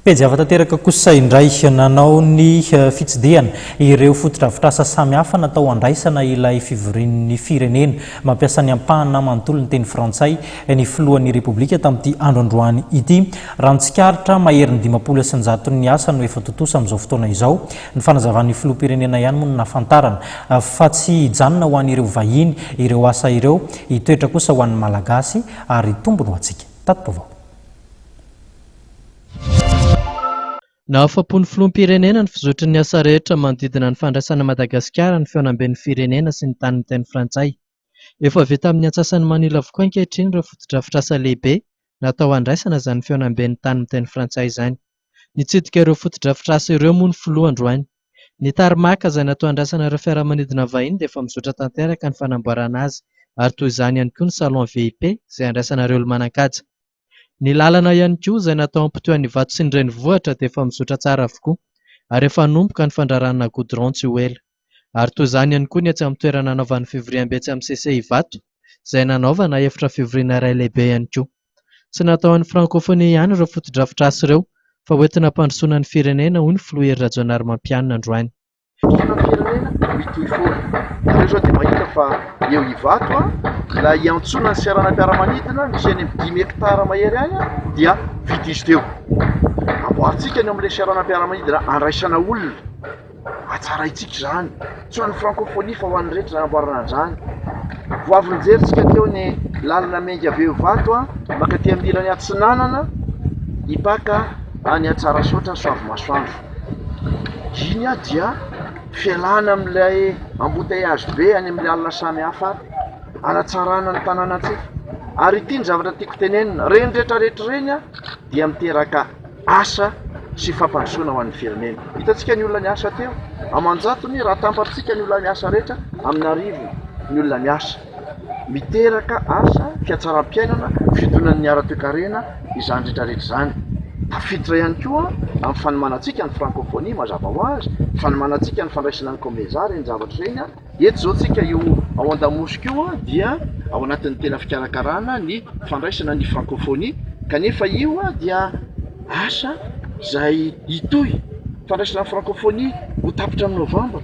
Pejy hafa tanteraka kosa indray, nanao ny fitsidihana ireo fotodrafitrasa samihafa natao handraisana ilay fivorian'ny firenena mampiasa ny ampahany na manontolo ny teny frantsay ny filohan'ny Repoblika tamin'ity andro androany ity. Raha ny tsikaritra, maherin'ny 150 ny asa no efa tontosa amin'izao fotoana izao. Ny fanazavan'ny filoham-pirenena ihany moa no nahafantarana fa tsy hijanona ho an'ireo vahiny ireo asa ireo, hitoetra kosa ho an'ny Malagasy ary tombony ho antsika. Tati-baovao. Nahafa-po ny filoham-pirenena ny fizotry ny asa rehetra manodidina ny fandraisana Madagasikara ny fihaonamben'ny firenena sy ny tany miteny frantsay. Efa vita amin'ny antsasany manila avokoa ankehitriny ireo fotodrafitrasa lehibe natao handraisana izany fihaonamben'ny tany miteny frantsay izany. Nitsidika ireo fotodrafitrasa ireo moa ny filoha androany. Ny tarmac izay natao handraisana ireo fiaramanidina vahiny dia efa mizotra tanteraka ny fanamboarana azy ary toy izany ihany koa ny salon VIP izay handraisana ireo olo-manan-kaja. Ny lalana ihany koa izay natao hampitohy an'Ivato sy ny renivohitra dia efa mizotra tsara avokoa ary efa hanomboka ny fandrarana goudron tsy ho ela. Ary toy izany ihany koa ny etsy amin'ny toerana hanaovan'ny fivoriambe etsy amin'ny CC Ivato izay nanaovana efitra fivoriana iray lehibe ihany koa. Tsy natao an'ny frankofonia ihany ireo fotodrafitrasa ireo fa hoentina hampandrosoana ny firenena hoy ny filoha Hery Rajaonarimampianina androany. Fampandrosoana ny firenena mitohy foana. Nareo zao dia mahita fa eo Ivato ilay iantsoana ny seranam-piaramanidina misy any amin'ny dimy hectare mahery any dia vita izy teo. Amboarintsika ny eo amin'ilay seranam-piaramanidina andraisana olona. Hatsaraintsika izany. Tsy ho an'ny francophonie fa ho an'ny rehetra izany amboarana an'izany. Vao avy nijery tsika teo ny lalana miainga avy eo Ivato mankaty amin'ny ilany atsinanana hipaka any Tsarasaotra Soavimasoandro. Iny dia fialana amin'ilay embouteillage be any amin'ny lalana samihafa hanatsarana ny tanànantsika. Ary ity ny zavatra tiako tenenina, ireny rehetra rehetra ireny dia miteraka asa sy fampandrosoana ho an'ny firenena. Hitantsika ny olona niasa teo, aman-jatony raha atambatsika ny olona miasa rehetra, amin'arivony ny olona miasa. Miteraka asa, fihatsaram-piainana, fidonan'ny ara-toekarena izany rehetra rehetra izany. Tafiditra ihany koa amin'ny fanomanantsika ny francophonie mazava ho azy, fanomanantsika ny fandraisana ny Comesa ireny zavatra ireny. Eto izao tsika io ao an-damosiko io dia ao anatin'ny tena fikarakarana ny fandraisana ny francophonie kanefa io dia asa izay hitohy, fandraisana ny francophonie ho tapitra amin'ny novambra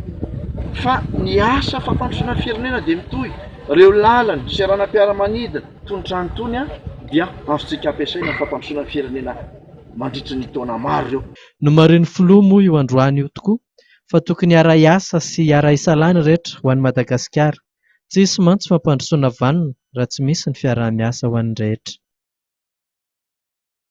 fa ny asa fampandrosoana ny firenena dia mitohy, ireo lalana, seranam-piaramanidina, itony trano itony dia azontsika ampiasaina amin'ny fampandrosoana ny firenena mandritry ny taona maro ireo. Nomarihin'ny filoha moa io androany io tokoa fa tokony hiara-hiasa sy hiara-hisalahy ny rehetra ho an'i Madagasikara. Tsy hisy mantsy fampandrosoana vanona raha tsy misy ny fiaraha-miasa ho an'ny rehetra.